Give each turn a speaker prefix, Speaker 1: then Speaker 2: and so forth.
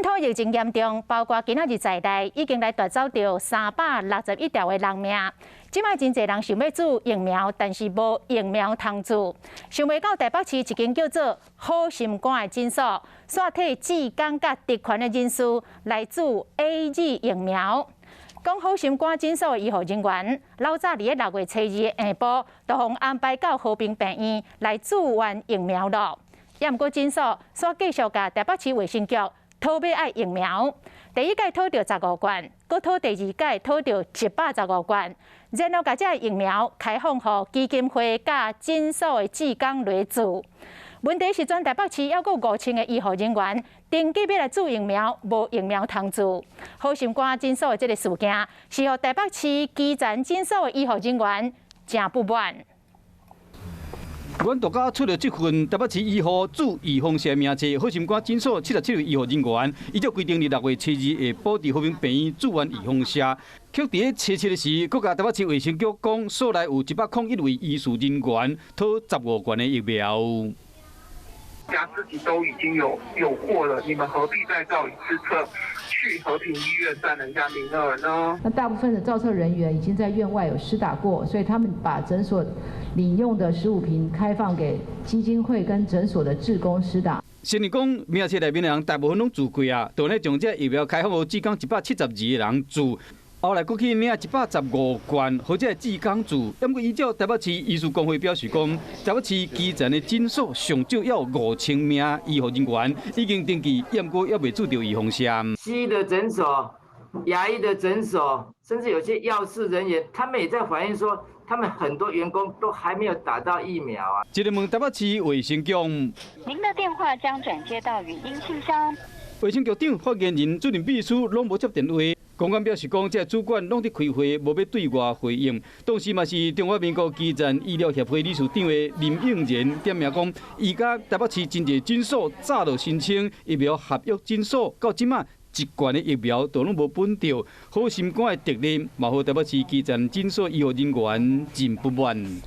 Speaker 1: 本土疫情嚴重，包括今仔日在內，已經來奪走著361條的人命。這擺真濟人想欲注疫苗，但是無疫苗通注。想袂到台北市一間叫做好心肝的診所，煞替志工佮特權的人士來注 AZ 疫苗。講好心肝診所的醫護人員，老早佇咧6月初二的下晡，就予安排到和平病院來注完疫苗囉。也毋過診所煞繼續共台北市衛生局討欲愛疫苗。第一擺討著十五罐，閣討第二擺討著115罐，然後共這个疫苗開放予基金會佮診所的志工來注。問題是全台北市猶閣5000個醫護人員登記欲來注疫苗，無疫苗通注。好心肝診所的這个事件，是予台北市基層診所的醫護人員誠不滿。
Speaker 2: 阮獨家出了這份台北市醫護注預防射名冊，好心肝診所77位醫護人員，依照規定，佇6月初二下晡佇和平病院注完預防射。卻佇咧初七的時，閣共台北市衛生局講，所內有101位醫事人員討十五罐的疫苗。
Speaker 3: 家自己都已經有貨了，你們何必再造一次冊去和平醫院佔人家名額呢？
Speaker 4: 那大部分的造冊人員已經在院外有施打過，所以他們把診所領用的15瓶開放給基金會跟診所的志工施打。
Speaker 2: 先是講名冊內面的人大部分攏注過啊，就呢將這疫苗開放予志工172個人注，後來閣去領115罐，予這个志工注。不過依照台北市醫師公會表示講，台北市基層的診所上少有5000名醫護人員已經登記，毋過猶未注著預防射。
Speaker 5: 西醫的診所、牙醫的診所，甚至有些藥事人員，他們也在反映說，他們很多員工都還沒有打到疫苗啊。
Speaker 2: 這个問台北市衛生局，
Speaker 6: 您的電話將轉接到語音信箱。
Speaker 2: 衛生局長、發言人、主任秘書攏無接電話。公安表示講，這主管攏佇開會，無欲對外回應。同時嘛是中華民國基層醫療協會理事長的林應仁點名講，伊佮台北市真濟診所早就申請疫苗合約診所，到這馬一罐的疫苗都攏無分著，好心肝的責任，嘛予台北市基層診所醫護人員真不滿。